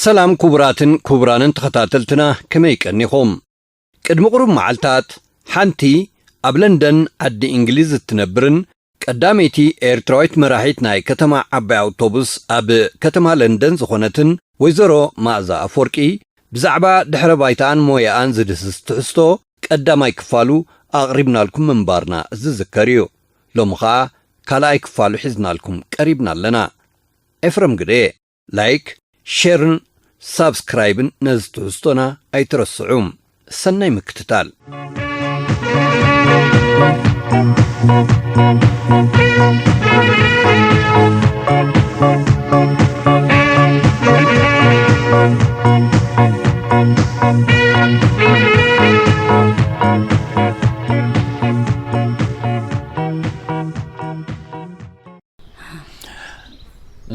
ሰላም ክቡራትን ክቡራንን ተኸታተልትና፣ ከመይ ቀኒኹም? ቅድሚ ቁሩብ መዓልታት ሓንቲ ኣብ ለንደን ዓዲ እንግሊዝ እትነብርን ቀዳመይቲ ኤርትራዊት መራሒት ናይ ከተማ ዓባይ ኣውቶቡስ ኣብ ከተማ ለንደን ዝኾነትን ወይዘሮ መኣዛ ኣፈወርቂ፣ ብዛዕባ ድሕረ ባይታኣን ሞያኣን ዝድህስስ ትሕዝቶ ቀዳማይ ክፋሉ ኣቕሪብናልኩም ምንባርና ዝዝከር እዩ። ሎሚ ኸኣ ካልኣይ ክፋሉ ሒዝናልኩም ቀሪብና ኣለና። ኤፍረም ግደ፣ ላይክ፣ ሼርን ሳብስክራይብን ነዚ ትሕዝቶና ኣይትረስዑ። ሰናይ ምክትታል።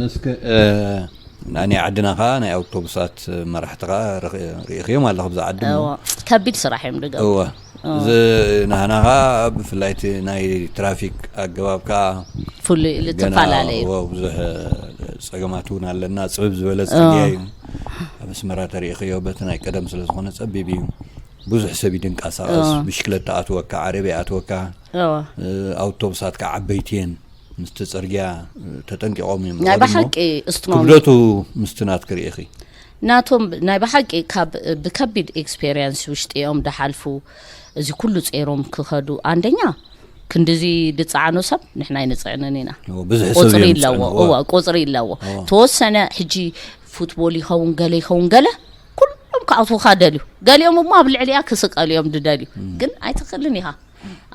እስከ፣ እ፣ ናይ ዓድና ኸዓ ናይ ኣውቶቡሳት መራሕቲ ኸዓ ርኽ-፣ ርኢኽዮም ኣለኹ ብዛ ዓዲ እሞ። እወ፣ ከቢድ ስራሕ እዮም ዝገብሩ። እወ። እወ። እዚ ናህና ኸዓ ብፍላይ እቲ ናይ ትራፊክ ኣገባብ ከኣ ፍሉይ ኢሉ ገና፣ ትፈላለዩ። እወ፣ ብዙሕ ጸገማት እውን ኣለና። ጽብብ ዝበለ እወ። ጽርግያ እዩ። ኣብ ኣስመራ ተሪኢኽዮ በቲ ናይ ቀደም ስለ ዝኾነ ጸቢብ እዩ። ብዙሕ ሰብ እዩ ድንቀሳቐስ። እወ። ብሽክለታ ኣትወካ፣ ዓረብያ ኣትወካ። እወ። እ፣ ኣውቶቡሳት ከኣ ዓበይቲ እየን። ምስቲ ጽርግያ ተጠንቂቖም እዮም ናይ ዝኸዱ እሞ ብሓቂ እስትማም ክብደቱ ምስቲ ናትኪ ርኢኺ? ናቶም ናይ ብሓቂ ካብ ብከቢድ ኤክስፔሪየንስ ውሽጢ እዮም ድሓልፉ። እዚ ኩሉ ጼሮም ክኸዱ፣ ኣንደኛ ክንድዚ ድጸዓኖ ሰብ ንሕና ኣይንጽዕንን ኢና። እዎ፣ ብዙሕ ሰብ ቁጽሪ እዮም ኣለዎ። ዝጽዕንዎ። እዎ፣ ቁጽሪ ኣለዎ። እዎ። ተወሰነ ሕጂ ፉትቦል ይኸውን፣ ገለ ይኸውን፣ ገለ ኩሎም ክኣትዉኻ ደልዩ። ገሊኦም እሞ ኣብ ልዕሊኣ ክስቀሉ እዮም ድደልዩ። እም። ግን ኣይትኽእልን ኢኻ።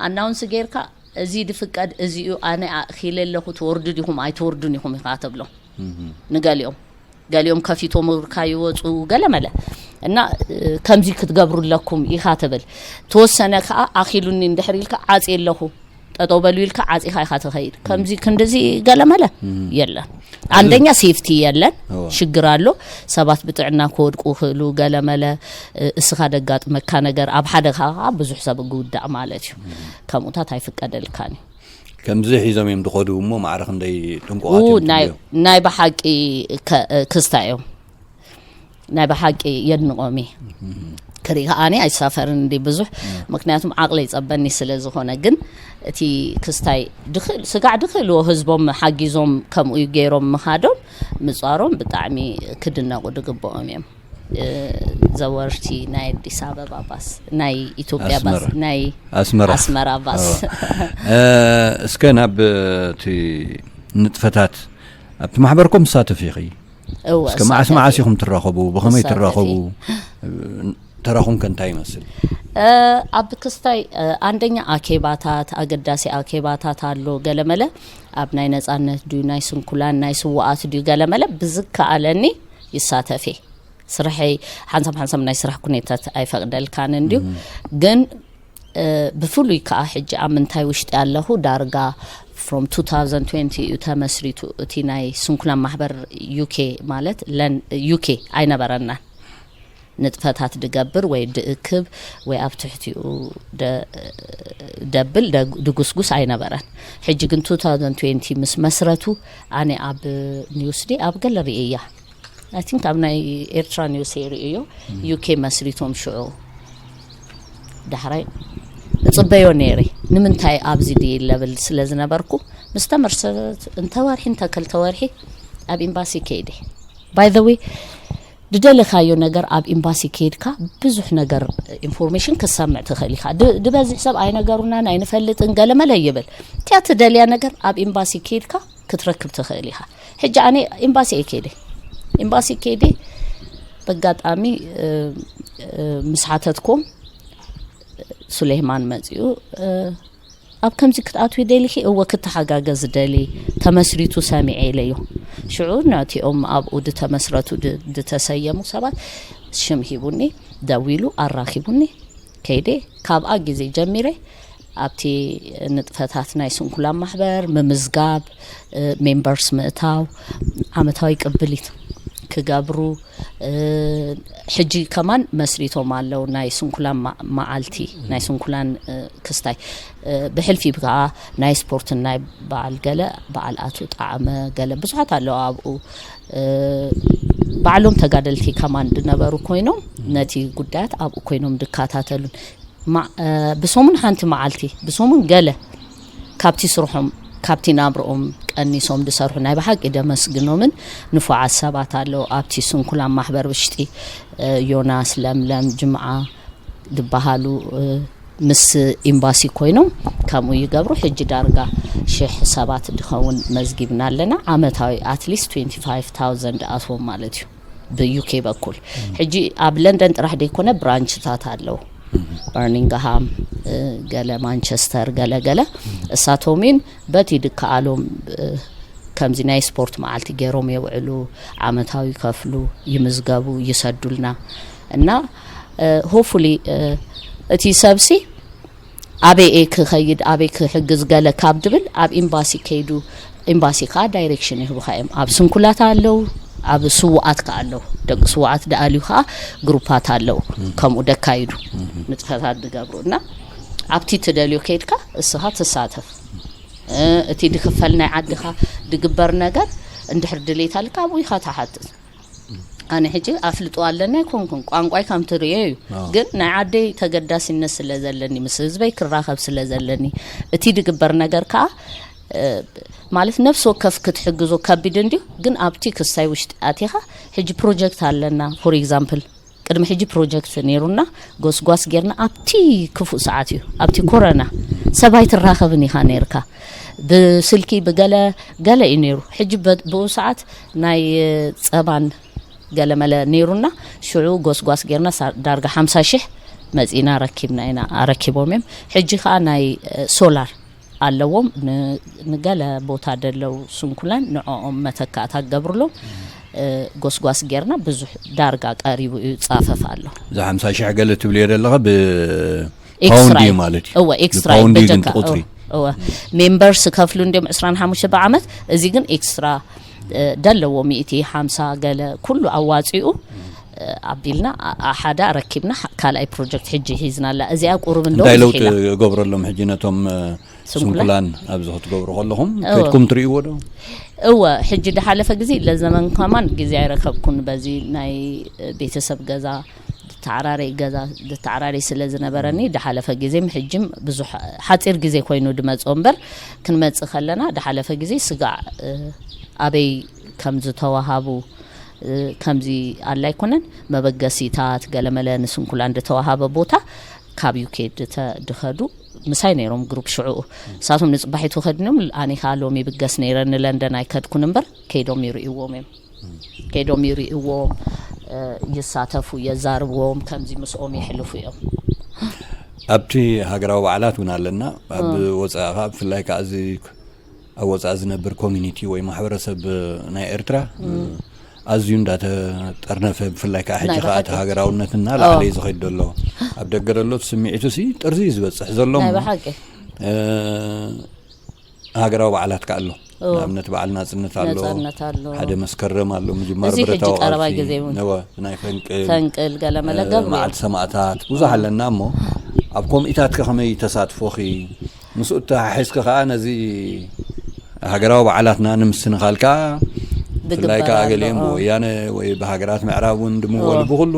ኣናውንስ ጌርካ፣ "እዚ ድፍቀድ፣ እዚ እዩ፣ ኣነ ኣእኺለ ኣለኹ፣ ትወርዱ ዲኹም ኣይትወርዱን ኢኹም?" ኢኻ ተብሎም። እም። ንገሊኦም። ገሊኦም ከፊቶም እግርካ ይወጹ፣ ገለ መለ። እና፣ እ፣ ከምዚ ክትገብሩ ኣለኩም ኢኻ ትብል። ተወሰነ ከኣ፣ "ኣኺሉኒ እንድሕር ኢልካ፣ ዓጽየ ኣለኹ፣ ጠጠው በሉ" ኢልካ፣ ዓጺኻ ኢኻ ትኸይድ። ከምዚ ክንድዚ ገለ መለ እም። የለን። ኣንደኛ ሴፍቲ የለን፣ እዋ። ሽግር ኣሎ። ሰባት ብጥዕና ክወድቁ ይኽእሉ፣ ገለ መለ፣ እ፣ እስኻ ደጋጥመካ ነገር፣ ኣብ ሓደ ኸኣ ብዙሕ ሰብ ክውዳእ ማለት እዩ። እም። ከምኡታት ኣይፍቀደልካን እዩ። ከምዚ ሒዞም እዮም ድኸዱ እሞ፣ ማዕረ ክንደይ ጥንቁቓት ኡ፣ እዮም ናይ፣ ትብልዮ? ናይ ብሓቂ ከ-፣ ክስታ እዮም። ናይ ብሓቂ የድንቖም እየ። እም። ክርኢ ከኣ ኣነ ኣይሳፈርን እንዲ ብዙሕ፣ እም። ምክንያቱም ዓቕለይ ይጸበኒ ስለ ዝኾነ። ግን እቲ ክስታይ ድኽል-፣ ስጋዕ ድኽእልዎ ህዝቦም ሓጊዞም ከምኡ ገይሮም ምኻዶም፣ ምጽዋሮም ብጣዕሚ ክድነቑ ድግብኦም እዮም። እ፣ ዘወርቲ ናይ ኣዲስ ኣበባ ባስ፣ ናይ ኢትዮጵያ ባስ፣ ኣስመራ። ናይ ኣስመራ። ኣስመራ ባስ። እዋ። እ፣ እስከ ናብ እቲ ንጥፈታት ኣብቲ ማሕበርኩም ትሳተፊ ኢኺ? እወ፣ እስከ መዓስ እሳተፍ መዓስ እየ። ኢኹም ትራኸቡ? ብኸመይ እሳተፍ ትራኸቡ? እየ። ተራኹም ከ እንታይ ይመስል? እ፣ ኣብ ክስታይ፣ እ፣ ኣንደኛ ኣኬባታት፣ ኣገዳሲ ኣኬባታት ኣሎ። ገለመለ ኣብ ናይ ነጻነት ድዩ፣ ናይ ስንኩላን፣ ናይ ስዉኣት ድዩ፣ ገለመለ ብዝከኣለኒ ይሳተፍ እየ። ስርሐይ ሓንሳብ ሓንሳብ ናይ ስራሕ ኩነታት ኣይፈቕደልካን እንድዩ። እም። ግን፣ እ፣ ብፍሉይ ከኣ ሕጂ ኣብ ምንታይ ውሽጢ ኣለኹ፣ ዳርጋ from two thousand twenty እዩ ተመስሪቱ እቲ ናይ ስንኩላን ማሕበር ዩ ኬ ማለት ለን-፣ ዩ ኬ ኣይነበረናን። ንጥፈታት ድገብር ወይ ድእክብ ወይ ኣብ ትሕቲኡ ደ-፣ ደብል ደ-፣ ድጉስጉስ ኣይነበረን። ሕጂ ግን two thousand twenty ምስ መስረቱ ኣነ ኣብ ኒውስ ዲ ኣብ ገለ ርእያ። I think ኣብ ናይ ኤርትራ ኒውስ ርእዮ እም። ዩ ኬ መስሪቶም ሽዑ። ዳሕራይ እጽበዮ ነይረ። ንምንታይ ኣብዚ ድየ ለብል ስለ ዝነበርኩ፣ ምስ ተመርሰት እንተ ወርሒ እንተ ክልተ ወርሒ ኣብ ኤምባሲ ከይደ። By the way፣ ድደለኻዮ ነገር ኣብ ኤምባሲ ከይድካ ብዙሕ ነገር ኢንፎርሜሽን ክትሰምዕ ትኽእል ኢኻ። ድ-፣ ድበዝሕ ሰብ ኣይነገሩናን ኣይንፈልጥን ገለመለ ይብል። እቲኣ ትደልያ ነገር ኣብ ኤምባሲ ከይድካ ክትረክብ ትኽእል ኢኻ። ሕጂ ኣነ ኤምባሲ እየ ከይደ። ኤምባሲ ከይደ በጋጣሚ፣ እ፣ እ፣ ምስ ሓተትኩም ሱሌይማን መጺኡ፣ እ፣ "ኣብ ከምዚ ክትኣትዊ ደሊኺ?" "እወ፣ ክተሓጋገዝ ደሊ፣ ተመስሪቱ ሰሚዐ" ኢለዮ። ሽዑ ነቲኦም ኣብኡ ድተመስረቱ ድ-፣ ድተሰየሙ ሰባት ሽም ሂቡኒ፣ ደዊሉ ኣራኺቡኒ። ከይደ ካብኣ ግዜ ጀሚረ ኣብቲ ንጥፈታት ናይ ስንኩላን ማሕበር ምምዝጋብ፣ እ፣ ሜምበርስ ምእታው፣ ዓመታዊ ቅብሊት ክገብሩ፣ እ፣ ሕጂ ከማን መስሪቶም ኣለዉ ናይ ስንኩላን ማ-፣ መዓልቲ፣ ናይ ስንኩላን፣ እ፣ ክስታይ። እ፣ ብሕልፊ ከኣ ናይ ስፖርትን ናይ በዓል ገለ፣ በዓል ኣቶ ጣዕመ ገለ ብዙሓት ኣለዉ ኣብኡ። እ፣ ባዕሎም ተጋደልቲ ከማን ዝነበሩ ኮይኖም ነቲ ጉዳያት ኣብኡ ኮይኖም ዝከታተሉን። ማ-፣ እ፣ ብሰሙን ሓንቲ መዓልቲ፣ ብሰሙን ገለ ካብቲ ስርሖም፣ ካብቲ ናብርኦም ቀኒሶም ዝሰርሑ ናይ ብሓቂ ደመስግኖምን ንፉዓት ሰባት ኣለዉ። ኣብቲ ስንኩላን ማሕበር ውሽጢ፣ እ፣ ዮናስ፣ ለምለም፣ ጅምዓ ዝበሃሉ፣ እ፣ ምስ ኤምባሲ ኮይኖም ከምኡ ይገብሩ። ሕጂ ዳርጋ ሽሕ ሰባት ድኸውን መዝጊብና ኣለና። ዓመታዊ ኣትሊስት ትዌንቲ ፋይቭ ታውዘንድ ኣትዎም ማለት እዩ ብዩኬ በኩል። ሕጂ ኣብ ለንደን ጥራሕ ደይኮነ ብራንችታት ኣለዉ። በርሚንግሃም፣ እ፣ ገለ ማንቸስተር፣ ገለ ገለ። እሳቶም እውን በቲ ድከኣሎም፣ እ፣ ከምዚ ናይ ስፖርት መዓልቲ ገይሮም የውዕሉ፣ ዓመታዊ ይከፍሉ፣ ይምዝገቡ፣ ይሰዱልና። እና፣ እ፣ ሆፉሊ፣ እ፣ እቲ ሰብሲ ኣበይ እየ ክኸይድ፣ ኣበይ ክሕግዝ ገለ ካብ ድብል ኣብ ኤምባሲ ከይዱ፣ ኤምባሲ ከኣ ዳይሬክሽን ይህቡኻ እዮም። ኣብ ስንኩላት ኣለዉ፣ ኣብ ስዉኣት ከኣ ኣለዉ። ደቂ ስዉኣት ደኣልዩ ከኣ ግሩፓት ኣለዉ። ከምኡ ደካይዱ ንጥፈታት ዝገብሩ። እና ኣብቲ ትደልዮ ከይድካ እስኻ ትሳተፍ። እ፣ እቲ ድክፈል ናይ ዓድኻ ድግበር ነገር እንድሕር ድሌት ኣልካ ኣብኡ ኢኻ ትሓትት። ኣነ ሕጂ ኣፍልጦ ኣለኒ ኣይኮንኩን፣ ቋንቋይ ከም ትርእዮ እዩ። ኣዎ። ግን ናይ ዓደይ ተገዳሲነት ስለ ዘለኒ፣ ምስ ህዝበይ ክራኸብ ስለ ዘለኒ፣ እቲ ድግበር ነገር ከኣ፣ እ፣ ማለት ነፍሲ ወከፍ ክትሕግዞ ከቢድ እንድዩ፣ ግን ኣብቲ ክስታይ ውሽጢ ኣቲኻ፣ ሕጂ ፕሮጀክት ኣለና፣ ፎር ኤግዛምፕል፣ ቅድሚ ሕጂ ፕሮጀክት ነይሩና፣ ጎስጓስ ጌርና፣ ኣብቲ ክፉእ ሰዓት እዩ፣ ኣብቲ ኮረና፣ ሰብ ኣይትራኸብን ኢኻ ነይርካ። ብስልኪ፣ ብገለ፣ ገለ እዩ ነይሩ። ሕጂ በ-፣ ብኡ ሰዓት ናይ ጸባን ገለመለ ነይሩና። ሽዑ ጎስጓስ ጌርና ሳ-፣ ዳርጋ ሓምሳ ሽሕ መጺና ረኪብና ኢና፣ ኣረኪቦም እዮም። ሕጂ ኸኣ ናይ፣ እ፣ ሶላር ኣለዎም። ን-፣ ንገለ ቦታ ደለው ስንኩላን ንዕኦም መተካእታ ክገብርሎም፣ እ፣ ጎስጓስ ጌርና ብዙሕ ዳርጋ ቀሪቡ እዩ፣ ጻፈፍ ኣሎ። እዚ ሓምሳ ሽሕ ገለ ትብልዮ ዘለኻ ብ ኤክስትራ ፓውንድ እዩ እዩ። ማለት እዩ። እወ፣ ኤክስትራ እዩ፣ ብፓውንድ እዩ ግን በጀካ። ቁጽሪ። እወ፣ እወ። ሜምበርስ ከፍሉ እንዲዮም ዕስራን ሓሙሽተ ብዓመት፣ እዚ ግን ኤክስትራ፣ እ፣ ደለዎ ሚእቲ ሓምሳ ገለ ኩሉ ኣዋጺኡ፣ እ፣ ኣቢልና ኣ-፣ ኣ-፣ ሓደ ኣረኪብና፣ ሓ-፣ ካልኣይ ፕሮጀክት ሕጂ ሒዝና ኣላ። እዚኣ ቁሩብ እንደውም እንታይ ለውጢ ዝሒላ። ገብረሎም ሕጂ ነቶም፣ እ፣ ስንኩላን? ስንኩላን ኣብዚ ክትገብሩ ከለኹም እወ። ከድኩም ትርእይዎ ዶ? እወ፣ ሕጂ ድሓለፈ ግዜ ለዘመን ከማን ግዜ ኣይረከብኩን። በዚ ናይ፣ እ፣ ቤተሰብ ገዛ፣ ድተዓራረይ ገዛ፣ ድተዓራረይ ስለ ዝነበረኒ፣ ድሓለፈ ግዜም ሕጅም ብዙሕ ሓጺር ግዜ ኮይኑ ድመጽኦ እምበር፣ ክንመጽእ ከለና ድሓለፈ ግዜ ስጋዕ፣ እ፣ ኣበይ ከም ዝተዋሃቡ፣ እ፣ ከምዚ ኣላ ኣይኮነን፣ መበገሲታት፣ ገለመለ ንስንኩላን ድተዋሃበ ቦታ ካብ ዩኬ ድተ-፣ ድኸዱ ምሳይ ነይሮም ግሩፕ ሽዑኡ። ንሳቶም ንጽባሒቱ ከድኖም፣ ኣነ ከኣ ሎሚ ይብገስ ነይረ ንለንደን ኣይከድኩን እምበር፣ ከይዶም ይርእይዎም እዮም። ከይዶም ይርእይዎም፣ እ፣ ይሳተፉ፣ የዛርብዎም፣ ከምዚ ምስኦም የሕልፉ እዮም። ኣብቲ ሃገራዊ በዓላት እውን ኣለና። ኣብ እ። ወጻኢ ከኣ ብፍላይ ከኣ እዚ ኣብ ወጻኢ ዝነብር ኮሚኒቲ ወይ ማሕበረሰብ ናይ ኤርትራ፣ እ፣ ኣዝዩ እንዳተጠርነፈ፣ ብፍላይ ከኣ ሕጂ ናይ ከኣ እቲ ብሓቂ። ሃገራውነት እናላዕለ ኦ። እዩ ዝኸይድ ዘሎ። ኣብ ደገ ዘሎ እቲ ስምዒቱ ሲ ጥርዚ እዩ ዝበጽሕ ዘሎ ናይ እሞ፣ ብሓቂ። እ፣ ሃገራዊ በዓላት ከኣ ኣሎ። እወ። ንኣብነት በዓል ናጽነት ኣሎ። ናጽነት ኣሎ። ሓደ መስከረም ኣሎ፣ ምጅማር እዚ ሕጂ ብረታዊ ቀረባ ቃልሲ። ግዜ እውን። እወ፣ ናይ ፈንቅል፣ ፈንቅል፣ ገለመለ እ፣ ገብሩ። መዓልቲ ሰማእታት፣ ብዙሕ ኣለና እሞ፣ ኣብ ኮሚታት ከ ከመይ ተሳትፎኺ? ምስኡ ተሓሒዝኪ ከኣ ነዚ ሃገራዊ በዓላትና ንምስንኻል ከኣ፣ ድግበር ብፍላይ ከኣ ኣሎ። ገሊኦም እ። ብወያነ ወይ ብሃገራት ምዕራብ እውን ድምወል እወ። ብኹሉ፣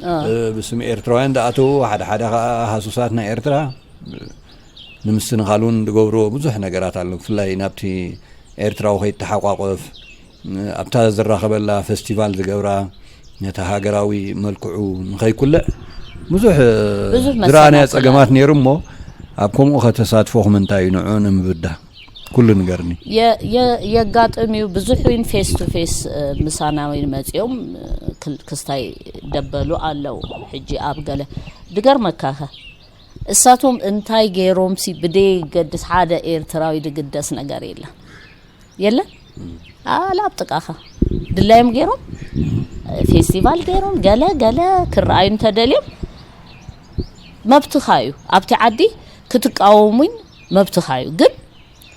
እ። እ፣ ብስም ኤርትራውያን ዝኣተዉ፣ ሓደ ሓደ ከኣ ሃሱሳት ናይ ኤርትራ፣ ንምስትንኻል እውን ዝገብርዎ ብዙሕ ነገራት ኣሎ። ብፍላይ ናብቲ ኤርትራዊ ከይተሓቋቆፍ፣ ኣብታ ዝራኸበላ ፈስቲቫል ዝገብራ፣ ነቲ ሃገራዊ መልክዑ ንኸይኩልዕ ብዙሕ ብዙሕ ዝረኣናዮ መሰናክላት። ጸገማት ነይሩ እሞ፣ ኣብ ከምኡ ከተሳትፎኹም እንታይ እዩ ንዕኡ ንምብዳህ? ኩሉ ንገርኒ። የ-፣ የ-፣ የጋጥም እዩ። ብዙሕ እውን ፌስ ቱ ፌስ፣ እ፣ ምሳና እውን መጺኦም፣ እ፣ ክል-፣ ክስታይ ደበሉ ኣለዉ። ሕጂ ኣብ ገለ ድገርመካኸ፣ እሳቶም እንታይ ገይሮምሲ ብደይ ገድስ ሓደ ኤርትራዊ ድግደስ ነገር የለን። የለን? ኣላ ኣብ ጥቃኻ። ድላዮም ገይሮም፣ ፌስቲቫል ገይሮም፣ ገለ፣ ገለ ክረኣዩ እንተደልዮም መብትኻ እዩ። ኣብቲ ዓዲ ክትቃወሙን መብትኻ እዩ። ግን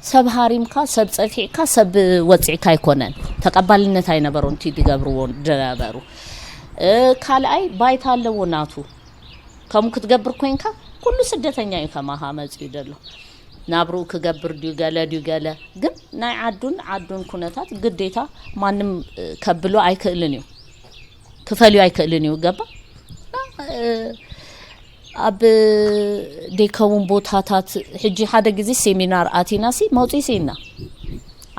ሰብ ሃሪምካ፣ ሰብ ጸፊዕካ፣ ሰብ ወጺዕካ ኣይኮነን። ተቐባልነት ኣይነበሮን እቲ ዝገብርዎ ዝነበሩ። እ፣ ካልኣይ ባይታ ኣለዎ ናቱ። ከምኡ ክትገብር ኮይንካ፣ ኩሉ ስደተኛ እዩ ከማኻ መጺኡ ዘሎ። ናብርኡ ክገብር ድዩ ገለ ድዩ ገለ። ግን ናይ ዓዱን ዓዱን ኩነታት ግዴታ ማንም፣ እ፣ ከብሎ ኣይክእልን እዩ። ክፈልዩ ኣይክእልን እዩ። ገባ? እና፣ እ፣ ኣብ ደይከውን ቦታታት፣ ሕጂ ሓደ ግዜ ሴሚናር ኣቲናሲ መውፅኢ ስኢና።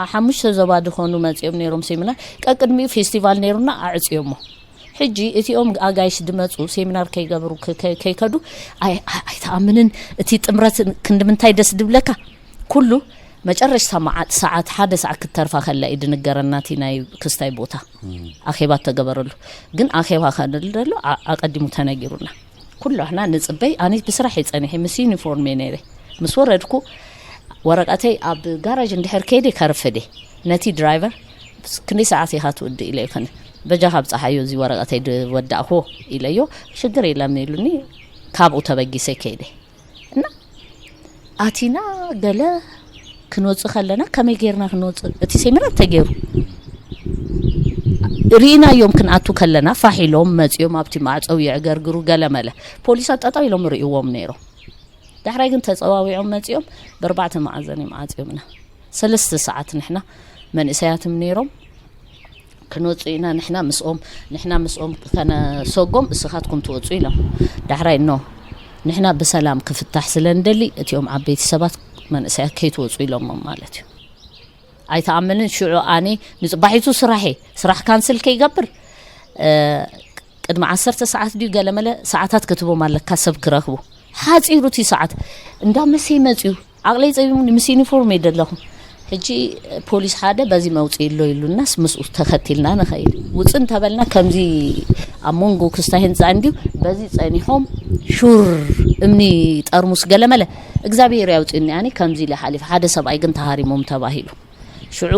ኣብ ሓሙሽተ ዞባ ዝኾኑ መፂኦም ነይሮም ሴሚናር። ቀቅድሚኡ ፌስቲቫል ነይሩና፣ ኣዕፅዮሞ። ሕጂ እቲኦም ኣጋይሽ ድመፁ ሴሚናር ከይገብሩ፣ ከ-፣ ከ-፣ ከይከዱ፣ ኣይ-፣ ኣይ-፣ ኣይትኣምንን። እቲ ጥምረት ክንዲ ምንታይ ደስ ድብለካ። ኩሉ መጨረሽታ መዓት ሰዓት ሓደ ሰዓት ክትተርፋ ከላ እዩ ድንገረና እቲ ናይ ክስታይ ቦታ። ኣኼባ ተገበረሉ። ግን ኣኼባ ከደል ደሎ ኣ-፣ ኣቐዲሙ ተነጊሩና። ኩሉ ኣሕና ንጽበይ፣ ኣነ ብስራሕ እየ ጸኒሐ፣ ምስ ዩኒፎርም እየ ነይረ። ምስ ወረድኩ፣ ወረቐተይ ኣብ ጋራዥ እንድሕር ከይደ ከርፍደ። ነቲ ድራይቨር፣ "ክንደይ ሰዓት ኢኻ ትውድእ?" ኢለ ይኸነ። "በጃኻ ብጽሓዮ፣ እዚ ወረቐተይ ድወዳእኹዎ" ኢለዮ። "ሽግር የለን" ኢሉኒ። ካብኡ ተበጊሰ ከይደ። እና ኣቲና ገለ ክንወጽእ ከለና፣ ከመይ ጌርና ክንወጽእ? እቲ ሴሚናር ተገይሩ ርኢናዮም። ክንኣቱ ከለና ፋሕ ኢሎም መጺኦም፣ ኣብቲ ማዕጸው የዕገርግሩ፣ ገለ መለ። ፖሊሳት ጠጠው ኢሎም ርእይዎም ነይሮም። ዳሕራይ ግን ተጸዋዊዖም መጺኦም፣ ብኣርባዕተ መኣዘን እዮም ዓጽዮምና። ሰለስተ ሰዓት ንሕና መንእሰያትም ነይሮም። "ክንወጽእ ኢና ንሕና ምስኦም፣ ንሕና ምስኦም ከነሰጎም፣ እስኻትኩም ትወጹ" ኢሎም። ዳሕራይ፣ "ኖ፣ ንሕና ብሰላም ክፍታሕ ስለ እንደሊ፣ እቲኦም ዓበይቲ ሰባት መንእሰያት ከይትወጹ" ኢሎሞም ማለት እዩ። ኣይትኣምንን፣ ሽዑ ኣነ ንጽባሒቱ ስራሐ፣ ስራሕ ካንስል ከይገብር፣ እ፣ ቅድሚ ዓሰርተ ሰዓት ድዩ ገለመለ ሰዓታት ክትቦም ኣለካ ሰብ ክረኽቡ። ሓጺሩ እቲ ሰዓት። እንዳመሰ ይመጽኡ። ዓቕለይ ጸቢቡኒ፣ ምስ ዩኒፎርም እየ ደለኹ። ሕጂ ፖሊስ ሓደ በዚ መውጽኢ ኣሎ ኢሉናስ ምስኡ ተኸቲልና ንኸይድ። ውጽእ እንተበልና ከምዚ ኣብ መንጎ ክስታይ ህንጻ እንድዩ በዚ ጸኒሖም ሹር እምኒ ጠርሙስ ገለመለ። እግዚኣብሔር ያውጽእኒ ኣነ ከምዚ ኢለ ሓሊፈ። ሓደ ሰብኣይ ግን ተሃሪሞም ተባሂሉ። ሽዑ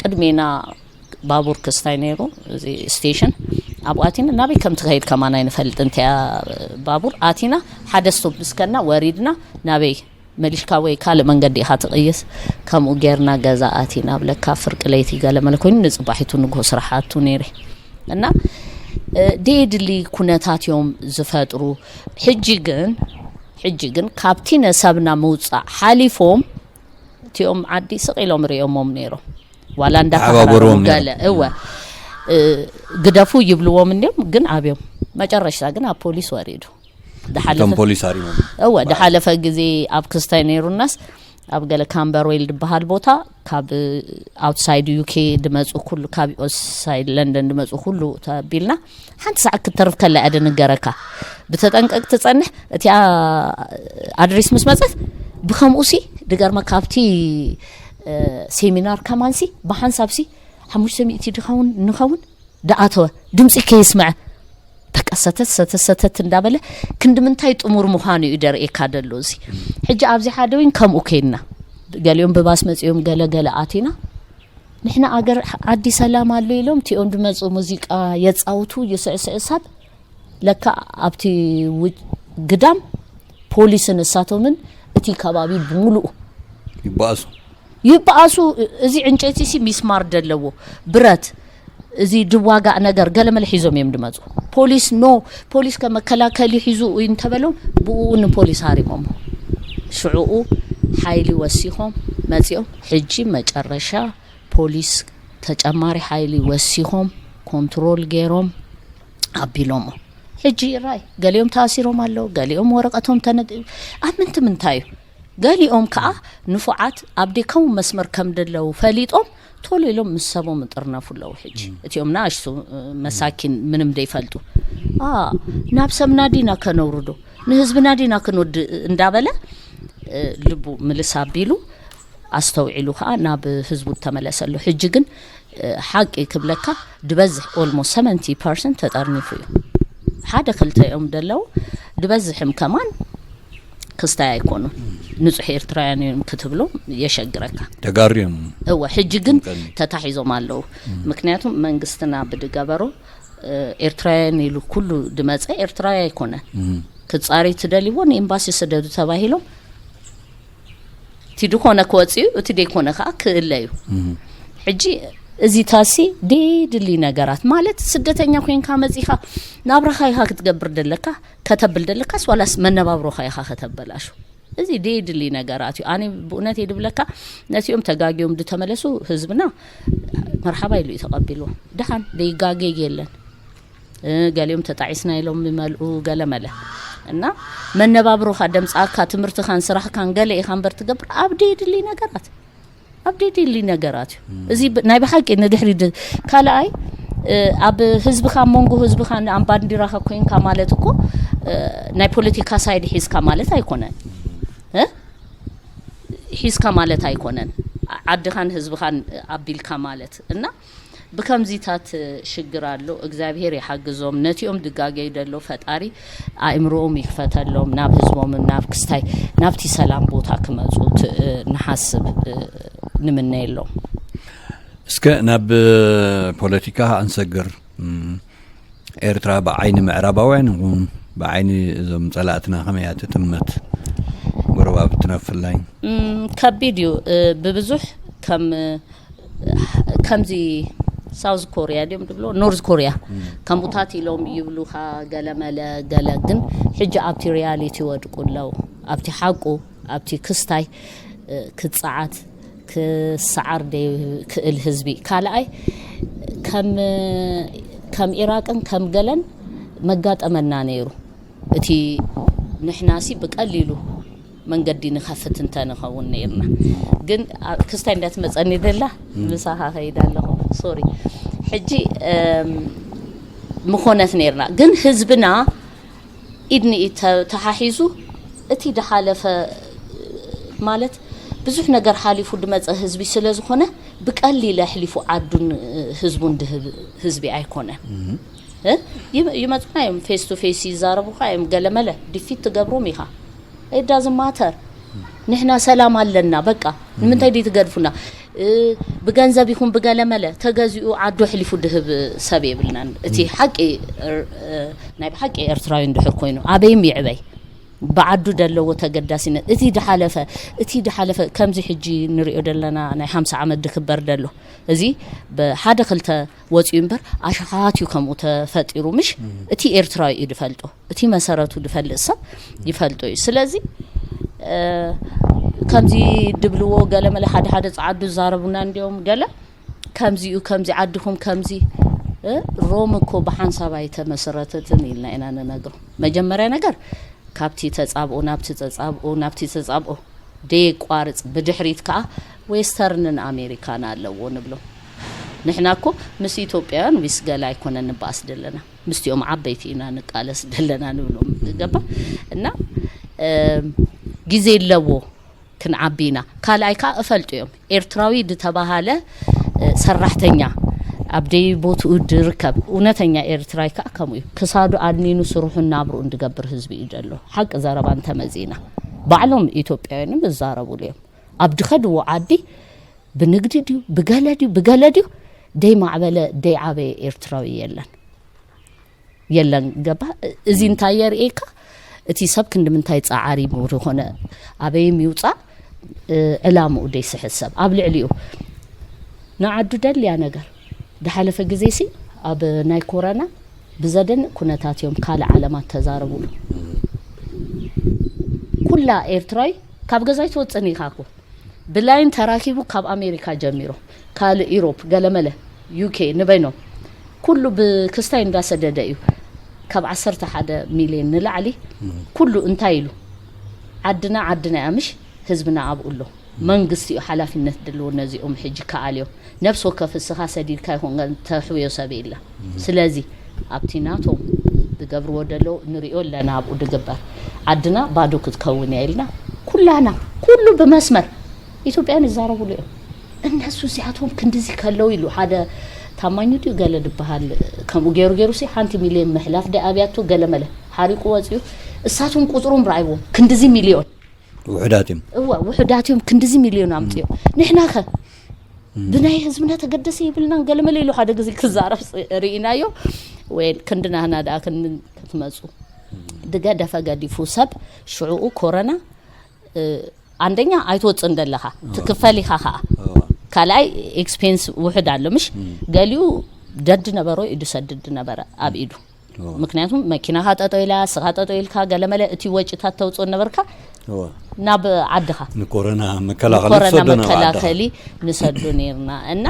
ቅድሜና ባቡር ክስታይ ነይሩ፣ እዚ ስቴሽን። ኣብኡ ኣቲና ናበይ ከም ትኸይድ ከማን ኣይንፈልጥን። እንተያ ባቡር ኣቲና ሓደ ስቶፕ ምስከና ወሪድና ናበይ መሊሽካ ወይ ካልእ መንገዲ ኢኻ ትቕይስ። ከምኡ ጌርና ገዛ ኣቲና ኣብ ለካ ፍርቂ ለይቲ ገለ መለ ኮይኑ ንጽባሒቱ ንግሆ ስራሕ ኣቱ ነይረ። እና፣ እ፣ ደየድሊ ኩነታት እዮም ዝፈጥሩ። ሕጂ ግን፣ ሕጂ ግን ካብቲ ነሰብና ምውጻእ ሓሊፎም እቲኦም ዓዲ ስቕ ኢሎም ርእዮሞም ነይሮም። ዋላ እንዳተሓባበርዎም እንዳተሓራረሙ ነይሮም። ገለ፣ እወ፣ እ፣ ግደፉ ይብልዎም እንዲዮም፣ ግን ኣብዮም። መጨረሽታ ግን ኣብ ፖሊስ ወሪዱ። እቶም ዝሓለፈ ፖሊስ ኣሪሞም። እወ፣ ማለት። ዝሓለፈ ግዜ ኣብ ክስታይ ነይሩናስ፣ ኣብ ገለ ካምበርዌል ዝበሃል ቦታ፣ ካብ ኣውትሳይድ ዩ ኬ ድመጹ ኩሉ፣ ካብ ኣውትሳይድ ለንደን ድመጹ ኩሉ ተቢልና፣ ሓንቲ ሰዓት ክትተርፍ ከላ እያ ድንገረካ። ብተጠንቀቅ ትጸንሕ፣ እቲኣ ኣድሬስ ምስ መጸት፣ ብከምኡ ሲ፣ ድገርመካ፣ ኣብቲ፣ እ፣ ሴሚናር ከማን ሲ፣ ብሓንሳብ ሲ፣ ሓሙሽተ ሚእቲ ድኸውን፣ ንኸውን፣ ደኣተወ፣ ድምጺ ከየስምዐ። በቃ ሰተት፣ ሰተት፣ ሰተት እንዳበለ፣ ክንዲ ምንታይ ጥሙር ምዃኑ እዩ ደርእየካ ደሎ እዚ። ሕጂ ኣብዚ ሓደ ዊን ከምኡ ከይድና። ገሊኦም ብባስ መጺኦም፣ ገለ፣ ገለ ኣቲና። ንሕና ኣገር ዓዲ ሰላም ኣሎ ኢሎም፣ እቲኦም ድመጹ ሙዚቃ የጻውቱ፣ ይስዕስዕ ሰብ። ለካ ኣብቲ ው-፣ ግዳም ፖሊስን እሳቶምን እቲ ከባቢ ብምሉኡ ይበኣሱ። ይበኣሱ። እዚ ዕንጨይቲ ሲ ሚስማር ደለዎ፣ ብረት፣ እዚ ድዋጋእ ነገር ገለመለ ሒዞም እዮም ድመጹ። ፖሊስ ኖ፣ ፖሊስ ከመከላከሊ ሒዙ እዩ እንተበሎም፣ ብኡ ንፖሊስ ሃሪሞሞ። ሽዑኡ ሓይሊ ወሲኾም መጺኦም። ሕጂ መጨረሻ ፖሊስ ተጨማሪ ሓይሊ ወሲኾም፣ ኮንትሮል ገይሮም ኣቢሎሞ። ሕጂ ይራይ፣ ገሊኦም ተኣሲሮም ኣለዉ፣ ገሊኦም ወረቐቶም ተነጥ-፣ ኣብ ምንቲ ምንታይ እዩ? ገሊኦም ከኣ ንፉዓት ኣብ ደይከውን መስመር ከም ደለዉ ፈሊጦም፣ ቶሎ ኢሎም ምስ ሰቦም እጥርነፉ ኣለዉ። ሕጂ እም። እቲኦም ንኣሽቱ፣ እ፣ መሳኪን ምንም ደይፈልጡ። ኣ፣ ናብ ሰብና ዲና ከነውርዶ፣ ንህዝብና ዲና ክንወድእ እንዳበለ፣ እ፣ ልቡ ምልስ ኣቢሉ ኣስተውዒሉ ከኣ ናብ ህዝቡ ተመለሰሉ። ሕጂ ግን፣ እ፣ ሓቂ ክብለካ ድበዝሕ ኦልሞስት ሰቨንቲ ፐርሰንት ተጠርኒፉ እዩ። ሓደ ክልተ እዮም ደለዉ፣ ድበዝሕም ከማን ክስታይ ኣይኮኑን። ንጹሕ ኤርትራውያን እዮም ክትብሎም የሸግረካ። ተጋሩ እዮም። እወ፣ ሕጂ ግን ቀኒ። ተታሒዞም ኣለዉ። እም። ምክንያቱም መንግስትና ብድገበሮ፣ እ፣ ኤርትራውያን ኢሉ ኩሉ ድመጸ ኤርትራዊ ኣይኮነን። እም። ክጻሪ ትደልይዎ ንኤምባሲ ስደዱ ተባሂሎም እቲ ድኾነ ክወፅእ እዩ፣ እቲ ደይኮነ ከዓ ክእለ እዩ። ሕጂ እዚ ታሲ ደይድሊ ነገራት ማለት ስደተኛ ኮይንካ መፂኻ ናብራኻ ኢኻ ክትገብር ደለካ፣ ከተብል ደለካስ ዋላስ መነባብሮኻ ኢኻ ከተበላሹ? እዚ ደይድሊ ነገራት እዩ። ኣነ ብእውነት እየ ድብለካ፣ ነቲኦም ተጋጊዮም ዝተመለሱ ህዝብና መርሓባ ኢሉ እዩ ተቐቢልዎም። ደሓን ደይጋገይ የለን። ገሊኦም ተጣዒስና ኢሎም ይመልኡ ገለ መለ እና መነባብሮኻ ደምፃካ ትምህርትኻን ስራሕካን ገለ ኢኻ እምበር ትገብር ኣብ ደይድሊ ነገራት ኣብ ደይድሊ ነገራት እዩ። እዚ ናይ ብሓቂ ንድሕሪ ካልኣይ ኣብ ህዝብኻ መንጎ ህዝብኻ ንኣም ባንዲራኻ ኮይንካ ማለት እኮ ናይ ፖለቲካ ሳይድ ሒዝካ ማለት ኣይኮነን። እ ሒዝካ ማለት ኣይኮነን። ዓድኻን ህዝብኻን ኣቢልካ ማለት እና ብከምዚታት ሽግር ኣሎ። እግዚኣብሄር ይሓግዞም። ነቲኦም ድጋገዩ ደሎ ፈጣሪ ኣእምሮኦም ይክፈተሎም። ናብ ህዝቦምን ናብ ክስታይ ናብቲ ሰላም ቦታ ክመፁ ት- ንሓስብ ንምነየሎም። እስከ ናብ ፖለቲካ ኣንሰግር። ኤርትራ ብዓይኒ ምዕራባውያን ይኹን ብዓይኒ እዞም ጸላእትና ከመይ እያ ትጥመት? ጎረባብትና ብፍላይ። ከቢድ እዩ። ብብዙሕ ከም ከምዚ ሳውዝ ኮርያ ድዮም ድብሎ ኖርዝ ኮርያ ከምኡታት ኢሎም ይብሉኻ። ገለመለ ገለ ግን ሕጂ ኣብቲ ሪያሊቲ ይወድቁ ኣለዉ። ኣብቲ ሓቁ ኣብቲ ክስታይ ክፀዓት ክሰዓር ደይክእል ህዝቢ ካልኣይ ከም ከም ኢራቅን ከም ገለን መጋጠመና ነይሩ። እቲ ንሕናሲ ብቀሊሉ መንገዲ ንኸፍት እንተንኸውን ነይርና ግን ክስታይ እንዳትመፀኒ ደላ ምሳኻ ኸይድ ኣለኹ። ሶሪ ሕጂ ምኾነት ነይርና ግን ህዝብና ኢድ ንኢድ ተሓሒዙ እቲ ድሓለፈ ማለት ብዙሕ ነገር ሓሊፉ ድመፀ ህዝቢ ስለ ዝኾነ ብቀሊል ኣሕሊፉ ዓዱን ህዝቡን ድህብ ህዝቢ ኣይኮነን። ይመፁና እዮም ፌስ ቱ ፌስ ይዛረቡካ እዮም ገለመለ ዲፊት ትገብሮም ኢኻ። It doesn't matter ንሕና ሰላም ኣለና በቃ ንምንታይ ድዩ ትገድፉና? ብገንዘብ ይኹን ብገለመለ ተገዚኡ ዓዱ ኣሕሊፉ ድህብ ሰብ የብልናን። እቲ ሓቂ ናይ ብሓቂ ኤርትራዊ እንድሕር ኮይኑ ኣበይም ይዕበይ ብዓዱ ደለዎ ተገዳሲነት እቲ ድሓለፈ እቲ ድሓለፈ ከምዚ ሕጂ ንሪኦ ደለና ናይ ሓምሳ ዓመት ድክበር ደሎ እዚ ብሓደ ክልተ ወፂኡ እምበር ኣሽሓት እዩ ከምኡ ተፈጢሩ ምሽ እቲ ኤርትራዊ እዩ ድፈልጦ እቲ መሰረቱ ድፈልጥ ሰብ ይፈልጦ እዩ። ስለዚ ከምዚ ድብልዎ ገለ መለ ሓደ ሓደ ፃዓዱ ዛረቡና እንዲዮም ገለ ከምዚ እዩ ከምዚ ዓድኹም ከምዚ ሮም እኮ ብሓንሳብ ኣይተመሰረተትን ኢልና ኢና ንነግሮ። መጀመርያ ነገር ካብቲ ተጻብኦ ናብቲ ተጻብኦ ናብቲ ተጻብኦ ደየቋርጽ ብድሕሪት ከኣ ዌስተርንን ኣሜሪካን ኣለዎ ንብሎ። ንሕና እኮ ምስ ኢትዮጵያውያን ዊስ ገለ ኣይኮነን ንበኣስ ደለና ምስቲኦም ዓበይቲ ኢና ንቃለስ ደለና ንብሎም ገባ እና ግዜ ኣለዎ ክንዓቢ ኢና። ካልኣይ ከዓ እፈልጡ እዮም ኤርትራዊ ዝተባሃለ ሰራሕተኛ ኣብ ደይ ቦትኡ ድርከብ እውነተኛ ኤርትራይ ከዓ ከምኡ እዩ። ክሳዱ ኣድኒኑ ስርሑን ናብርኡን ድገብር ህዝቢ እዩ ዘሎ። ሓቂ ዘረባ እንተመዚእና ባዕሎም ኢትዮጵያውያን ዝዛረቡሉ እዮም። ኣብ ድኸድዎ ዓዲ ብንግዲ ድዩ ብገለ ድዩ ብገለ ድዩ ደይ ማዕበለ ደይ ዓበየ ኤርትራዊ የለን። የለን ገባ እዚ እንታይ የርእየካ እቲ ሰብ ክንዲ ምንታይ ፃዓሪ ምሁር ይኾነ ኣበይም ይውፃእ ዕላምኡ ደይስሕት ሰብ ኣብ ልዕሊኡ ንዓዱ ደልያ ነገር ድሓለፈ ግዜ ሲ ኣብ ናይ ኮረና ብዘደንቅ ኩነታት እዮም ካልእ ዓለማት ተዛረቡሉ ኩላ ኤርትራዊ ካብ ገዛይ ትወፅን ኢኻ እኮ ብላይን ተራኪቡ ካብ ኣሜሪካ ጀሚሩ ካልእ ኢሮፕ ገለመለ ዩኬ ንበይኖም ኩሉ ብክስታይ እንዳሰደደ እዩ። ካብ ዓሰርተ ሓደ ሚልዮን ንላዕሊ ኩሉ እንታይ ኢሉ ዓድና ዓድና እያ ምሽ ህዝብና ኣብኡ ኣሎ። መንግስቲ እዩ ሓላፊነት ድልዎ ነዚኦም ሕጂ ከኣልዮ ነብስ ወከፍ እስኻ ሰዲድካ ይኹን ተሕውዮ ሰብ የለ። ስለዚ ኣብቲ ናቶም ዝገብርዎ ደለዉ ንሪኦ ኣለና ኣብኡ ድግበር ዓድና ባዶ ክትከውን እያ ኢልና ኩላና ኩሉ ብመስመር ኢትዮጵያን ይዛረቡሉ እዮም። እነሱ እዚኣቶም ክንድዚ ከለው ኢሉ ሓደ ታማኝ ድዩ ገለ ድበሃል ከምኡ ገይሩ ገይሩ ሲ ሓንቲ ሚልዮን ምሕላፍ ደ ኣብያቶ ገለ መለ ሓሪቁ ወፂኡ እሳቶም ቁፅሮም ረኣይዎም ክንድዚ ሚልዮን ውሑዳት እዮም። እዋ ውሑዳት እዮም ክንድዚ ሚልዮን ኣምፅኦም ንሕና ከ ብናይ ህዝብና ተገደሰ ይብልናን ገለመለ ኢሉ ሓደ ግዜ ክዛረብ ርኢናዮ። ወይ ክንዲ ናህና ደኣ ክትመፁ ድገደፈ ገዲፉ ሰብ ሽዕኡ ኮረና ኣንደኛ ኣይትወፅእን ደለኻ፣ ትክፈል ኢኻ ከዓ። ካልኣይ ኤክስፔንስ ውሕድ ኣሎ፣ ምሽ? ገሊኡ ደድ ነበሮ ኢዱ ሰድድ ነበረ ኣብ ኢዱ። ምክንያቱም መኪናኻ ጠጠው ኢላ፣ ስኻ ጠጠው ኢልካ፣ ገለመለ እቲ ወጪታት ተውፅኦ ነበርካ ናብ ዓድኻ። ንኮረና መከላኸሊ ኮረና ትሰዶ ናብ ዓድኻ። መከላኸሊ ንሰዱ ነርና እና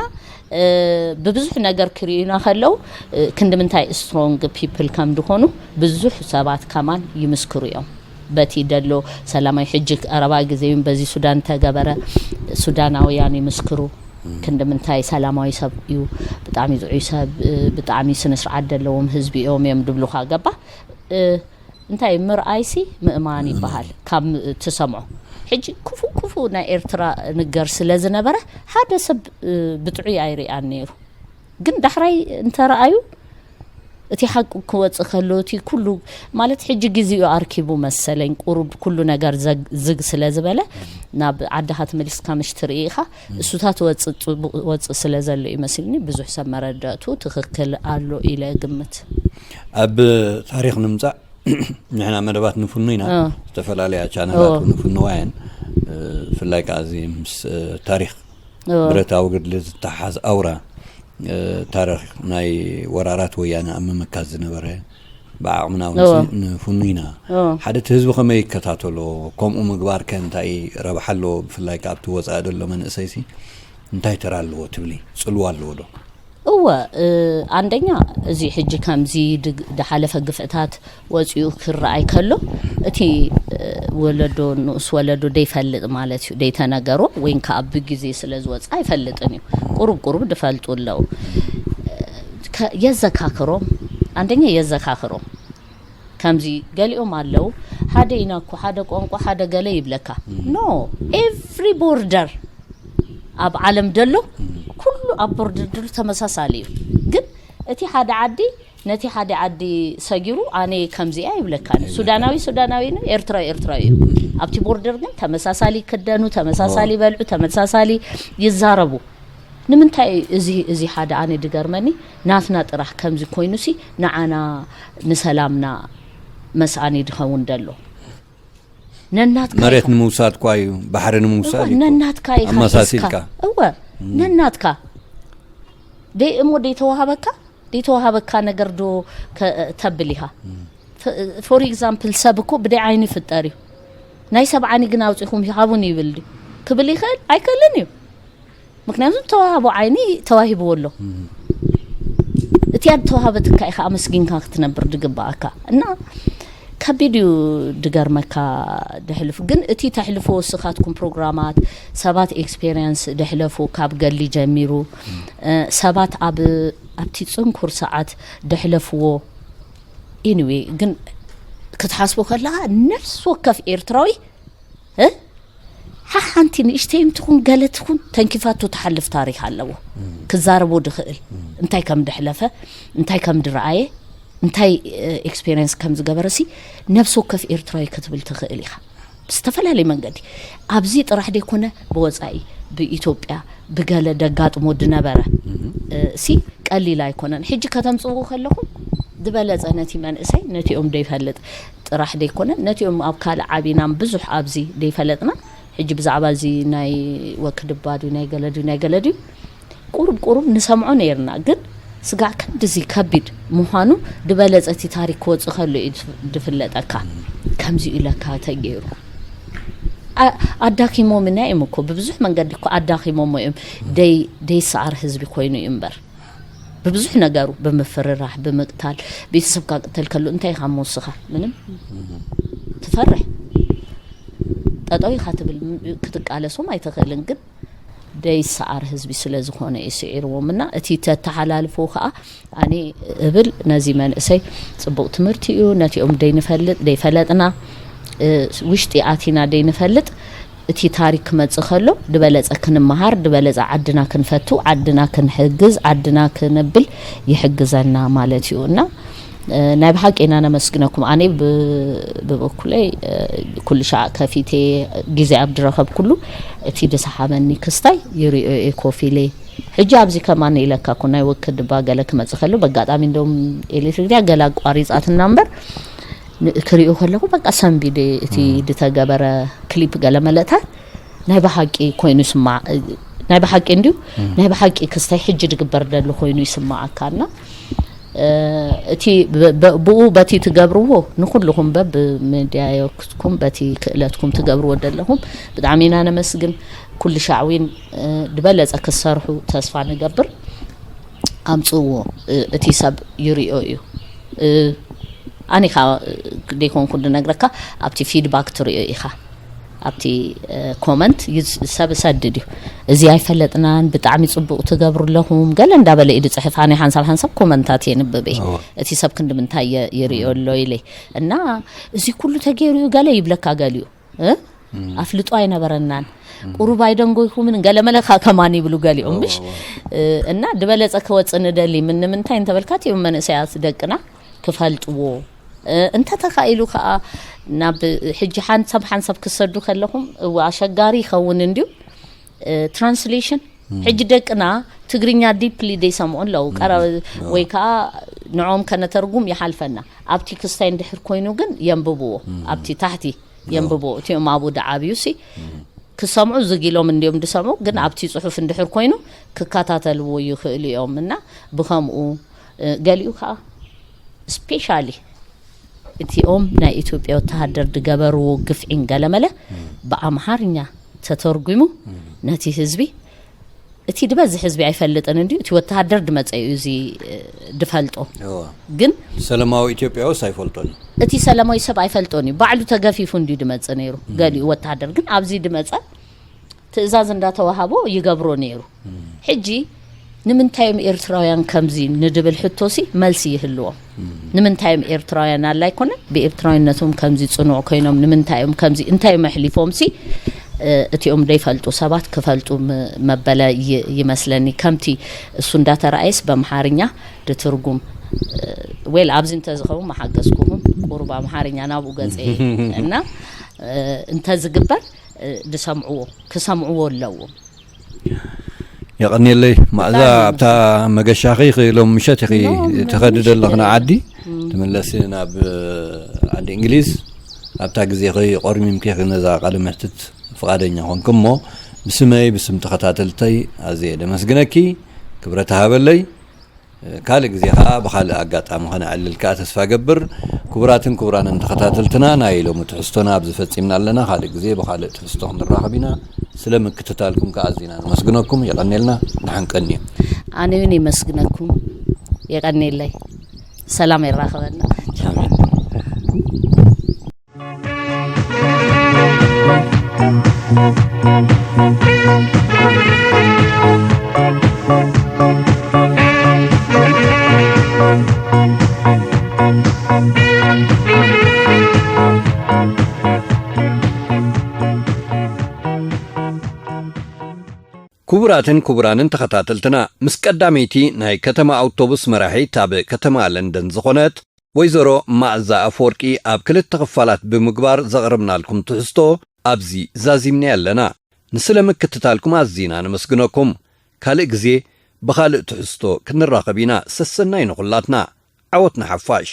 ብብዙሕ ነገር ክርእዩና ከለው ክንዲ ምንታይ ስትሮንግ ፒፕል ከም ድኾኑ ብዙሕ ሰባት ከማን ይምስክሩ እዮም። በቲ ደሎ ሰላማዊ ሕጂ ቀረባ ግዜ እውን በዚ ሱዳን ተገበረ። ሱዳናውያን ይምስክሩ ክንዲ ምንታይ ሰላማዊ ሰብ እዩ፣ ብጣዕሚ ዝዑይ ሰብ፣ ብጣዕሚ ስነ ስርዓት ዘለዎም ህዝቢ እዮም እዮም ድብሉኻ ገባ እንታይ ምርኣይሲ ምእማን ይበሃል ካብ ትሰምዖ። ሕጂ ክፉ ክፉ ናይ ኤርትራ ንገር ስለ ዝነበረ ሓደ ሰብ ብጥዑይ ኣይርኣን ነይሩ። ግን ዳሕራይ እንተረኣዩ እቲ ሓቂ ክወፅእ ከሎ እቲ ኩሉ ማለት ሕጂ ግዜኡ ኣርኪቡ መሰለኝ ቁሩብ ኩሉ ነገር ዝግ ስለ ዝበለ ናብ ዓድኻ ተመሊስካ ምሽ ትርኢ ኢኻ። እሱታት ወፅእ ፅቡቕ ወፅእ ስለ ዘሎ እዩ መሲልኒ ብዙሕ ሰብ መረዳእቱ ትኽክል ኣሎ ኢለ ግምት። ኣብ ታሪኽ ንምፃእ ንሕና መደባት ንፍኑ ኢና። ዝተፈላለያ ቻነላት እውን ንፍንዋ እየን። ብፍላይ ከዓ እዚ ምስ ታሪኽ ብረታዊ ገድሊ ዝተሓዝ ኣውራ ታሪኽ ናይ ወራራት ወያነ ኣብ ምምካት ዝነበረ ብዓቕምና እውን ንፍኑ ኢና። ሓደ እቲ ህዝቢ ከመይ ይከታተሎ፣ ከምኡ ምግባር ከ እንታይ ረብሓ ኣለዎ? ብፍላይ ካብ እቲ ወፃኢ ዘሎ መንእሰይሲ እንታይ ተራ ኣለዎ ትብሊ? ፅልዋ ኣለዎ ዶ? እወ፣ ኣንደኛ እዚ ሕጂ ከምዚ ድሓለፈ ግፍዕታት ወፂኡ ክረኣይ ከሎ እቲ ወለዶ ንኡስ ወለዶ ደይፈልጥ ማለት እዩ፣ ደይተነገሮ ወይን ከዓ ብግዜ ስለ ዝወፅእ ኣይፈልጥን እዩ። ቁሩብ ቁሩብ ድፈልጡ ኣለዉ። የዘካክሮም፣ ኣንደኛ የዘካክሮም። ከምዚ ገሊኦም ኣለዉ ሓደ ኢና እኮ ሓደ ቋንቋ ሓደ ገለ ይብለካ። ኖ፣ ኤቭሪ ቦርደር ኣብ ዓለም ደሎ ኩሉ ኣብ ቦርደር ደሎ ተመሳሳሊ እዩ። ግን እቲ ሓደ ዓዲ ነቲ ሓደ ዓዲ ሰጊሩ ኣነ ከምዚኣ ይብለካ። ሱዳናዊ ሱዳናዊ ነው፣ ኤርትራዊ ኤርትራዊ እዩ። ኣብቲ ቦርደር ግን ተመሳሳሊ ክደኑ፣ ተመሳሳሊ በልዑ፣ ተመሳሳሊ ይዛረቡ። ንምንታይ እዚ እዚ ሓደ ኣነ ድገርመኒ ናትና ጥራሕ ከምዚ ኮይኑሲ ንዓና ንሰላምና መስኣኒ ድኸውን ደሎ ነናትካ መሬት ንምውሳድ ኳ እዩ ባሕሪ ንምውሳድ እዩ ነናትካ ኢኻ ኣመሳሲልካ እወ ነናትካ ደይ እሞ ደይተዋሃበካ ደይተዋሃበካ ነገር ዶ ተብል ኢኻ ፎር ኤግዛምፕል ሰብ እኮ ብደይ ዓይኒ ይፍጠር እዩ ናይ ሰብ ዓይኒ ግን ኣውፂኹም ይሃቡን ይብል ድዩ ክብል ይኽእል ኣይክእልን እዩ ምክንያቱ ተዋህቦ ዓይኒ ተዋሂብዎ ኣሎ እቲያ ተዋሃበትካ ኢኻ ኣመስጊንካ ክትነብር ድግባኣካ እና ከቢድ እዩ ድገርመካ ደሕልፉ ግን እቲ ተሕልፎ ስኻትኩም ፕሮግራማት ሰባት ኤክስፔሪንስ ደሕለፉ ካብ ገሊ ጀሚሩ ሰባት ኣብ ኣብቲ ፅንኩር ሰዓት ደሕለፍዎ ኤኒዌ ግን ክትሓስቦ ከለካ ነፍሲ ወከፍ ኤርትራዊ ሓንቲ ንእሽተይ እንትኹን ገለ ትኹን ተንኪፋቶ ትሓልፍ ታሪክ ኣለዎ ክዛረቦ ድኽእል እንታይ ከም ድሕለፈ እንታይ ከም ድረኣየ እንታይ ኤክስፔሪንስ ከም ዝገበረ ሲ ነብሲ ወከፍ ኤርትራዊ ክትብል ትኽእል ኢኻ ብዝተፈላለየ መንገዲ ኣብዚ ጥራሕ ደይኮነ ብወፃኢ ብኢትዮጵያ ብገለ ደጋጥሞ ድነበረ ሲ ቀሊል ኣይኮነን ሕጂ ከተምፅዎ ከለኹም ዝበለፀ ነቲ መንእሰይ ነቲኦም ደይፈልጥ ጥራሕ ደይኮነ ነቲኦም ኣብ ካልእ ዓቢናም ብዙሕ ኣብዚ ደይፈለጥና ሕጂ ብዛዕባ እዚ ናይ ወክድባ ድዩ ናይ ገለ ድዩ ናይ ገለ ድዩ ቁሩብ ቁሩብ ንሰምዖ ነይርና ግን ስጋዕ ክንድዚ ከቢድ ምዃኑ ድበለፀ እቲ ታሪክ ክወፅእ ከሎ እዩ ድፍለጠካ ከምዚ ኢለካ ተገይሩ ኣዳኪሞምና እዮም እኮ ብብዙሕ መንገዲ እኮ ኣዳኪሞሞ እዮም ደይ ደይሰዓር ህዝቢ ኮይኑ እዩ እምበር ብብዙሕ ነገሩ ብምፍርራሕ ብምቅታል ቤተሰብካ ቅተል ከሎ እንታይ ኢኻ ምውስኻ ምንም ትፈርሕ ጠጠው ኢኻ ትብል ክትቃለሶም ኣይትኽእልን ግን ደይሰዓር ህዝቢ ስለ ዝኾነ እዩ ስዒርዎም እና እቲ ተተሓላልፎ ከዓ ኣነ እብል ነዚ መንእሰይ ፅቡቅ ትምህርቲ እዩ ነቲኦም ደይንፈልጥ ደይፈለጥና ውሽጢ ኣቲና ደይንፈልጥ እቲ ታሪክ ክመጽእ ከሎ ድበለጸ ክንመሃር ድበለጸ ዓድና ክንፈቱ ዓድና ክንሕግዝ ዓድና ክንብል ይሕግዘና ማለት እዩ እና ናይ ብሓቂ ኢና ነመስግነኩም ኣነ ብበኩለይ ኩሉ ሻዕ ከፊቴ ግዜ ኣብ ድረኸብ ኩሉ እቲ ድሰሓበኒ ክስታይ ይሪኦ እየ ኮፍ ኢለ ሕጂ ኣብዚ ከማን ኢለካ ኮ ናይ ወክድባ ገለ ክመጽእ ከሎ በጋጣሚ እንደውም ኤሌክትሪክ ድያ ገለ ኣቋሪጻትና እምበር ን- ክሪኡ ከለኹ በቃ ሰንቢደ እቲ ድተገበረ ክሊፕ ገለ መለታት ናይ ብሓቂ ኮይኑ ይስማዕ። ናይ ብሓቂ እንድዩ ናይ ብሓቂ ክስታይ ሕጂ ድግበር ደሎ ኮይኑ ይስማዓካና። እቲ ብኡ በቲ ትገብርዎ ንኩልኹም በብ ሚድያኩም በቲ ክእለትኩም ትገብርዎ ደለኹም ብጣዕሚ ኢና ነመስግን። ኩሉ ሻዕዊን ድበለጸ ክትሰርሑ ተስፋ ንገብር። ኣምጽእዎ። እቲ ሰብ ይሪኦ እዩ። ኣነ ኢኻ ደይኮንኩ ዝነግረካ ኣብቲ ፊድባክ ትሪኦ ኢኻ። ኣብቲ ኮመንት ሰብ እሰድድ እዩ። እዚ ኣይፈለጥናን ብጣዕሚ ጽቡቕ ትገብሩ ኣለኹም ገለ እንዳበለ እዩ ዝጽሕፍ። ኣነ ሓንሳብ ሓንሳብ ኮመንታት የንብብ እየ። እቲ ሰብ ክንዲ ምንታይ ይሪኦ ኣሎ ኢለ እና እዚ ኩሉ ተገይሩ እዩ ገለ ይብለካ ገሊኡ እ? ኣፍልጦ ኣይነበረናን ቁሩብ ኣይደንጎይኩምን ገለመለካ ከማን ይብሉ ገሊኦም ምሽ እና ድበለጸ ክወፅእ ንደሊ ምን ንምንታይ እንተበልካ እቲኦም መንእሰያት ደቅና ክፈልጥዎ እንተ ተኻኢሉ ከዓ ናብ ሕጂ ሓንሳብ ሓንሳብ ክሰዱ ከለኹም እወ ኣሸጋሪ ይኸውን እንድዩ ትራንስሌሽን ሕጂ ደቅና ትግርኛ ዲፕሊ ደይሰምዑ ኣለዉ ቀረ ወይ ከዓ ንዖም ከነተርጉም ይሓልፈና ኣብቲ ክስታይ እንድሕር ኮይኑ ግን የንብብዎ ኣብቲ ታሕቲ የንብቦ እቲኦም ኣብኡ ደዓብዩ ሲ ክሰምዑ ዝግ ኢሎም እንዲዮም ዝሰምዑ ግን ኣብቲ ፅሑፍ እንድሕር ኮይኑ ክከታተልዎ ይኽእሉ እዮም እና ብከምኡ ገሊኡ ከዓ ስፔሻሊ እቲኦም ናይ ኢትዮጵያ ወተሃደር ዝገበርዎ ግፍዒን ገለመለ ብኣምሓርኛ ተተርጉሙ ነቲ ህዝቢ እቲ ዝበዝሕ ህዝቢ ኣይፈልጥን እንድዩ እቲ ወተሃደር ድመፀ እዩ እዚ ድፈልጦ ግን ሰለማዊ ኢትዮጵያውስ ኣይፈልጦን እዩ እቲ ሰለማዊ ሰብ ኣይፈልጦን እዩ ባዕሉ ተገፊፉ እንድዩ ድመፀ ነይሩ ገሊኡ ወተሃደር ግን ኣብዚ ድመፀ ትእዛዝ እንዳተዋሃቦ ይገብሮ ነይሩ ሕጂ ንምንታይ እዮም ኤርትራውያን ከምዚ ንድብል ሕቶሲ መልሲ ይህልዎም ንምንታይ እዮም ኤርትራውያን ኣላ ኣይኮነ ብኤርትራዊነቶም ከምዚ ፅኑዕ ኮይኖም ንምንታይ እዮም ከምዚ እንታይ እዮም ኣሕሊፎም ሲ እቲኦም ዘይፈልጡ ሰባት ክፈልጡ መበለ ይመስለኒ ከምቲ እሱ እንዳተረኣየስ በምሓርኛ ድትርጉም ዌል ኣብዚ እንተዝኸውን መሓገዝኩኹም ቁሩብ ኣምሓርኛ ናብኡ ገፀ እና እንተዝግበር ድሰምዕዎ ክሰምዕዎ ኣለዎም የቐንየለይ ማእዛ ኣብታ መገሻኺ ሎም ምሸት ኢኺ ትኸዲ ዘለኽና ዓዲ ትምለሲ ናብ ዓዲ እንግሊዝ ኣብታ ግዜ ኸይ ቆርሚምኪ ነዛ ቃለ መሕትት ፍቓደኛ ኾንክ እሞ ብስመይ ብስም ተኸታተልተይ ኣዝየ ደመስግነኪ ክብረት ሃበለይ ካልእ ግዜ ኸዓ ብኻልእ ኣጋጣሚ ኸነዕልል ከኣ ተስፋ ገብር ክቡራትን ክቡራንን ተኸታተልትና ናይ ሎሚ ትሕዝቶና ኣብዚ ፈጺምና ኣለና ካልእ ግዜ ብኻልእ ትሕዝቶ ክንራኸብ ኢና ስለ ምክትታልኩም ከኣ ኣዚና ነመስግነኩም የቐኔልና ደሓን ቀንዩ ኣነ እውን የመስግነኩም የቐኔለይ ሰላም የራኸበና ክቡራትን ክቡራንን ተኸታተልትና ምስ ቀዳመይቲ ናይ ከተማ ኣውቶቡስ መራሒት ኣብ ከተማ ለንደን ዝኾነት ወይዘሮ ማእዛ ኣፈወርቂ ኣብ ክልተ ክፋላት ብምግባር ዘቕረብናልኩም ትሕዝቶ ኣብዚ ዛዚምናዮ ኣለና። ንስለ ምክትታልኩም ኣዚና ነመስግነኩም። ካልእ ግዜ ብኻልእ ትሕዝቶ ክንራኸብ ኢና። ሰሰናዩ ንኹላትና። ዓወት ንሓፋሽ።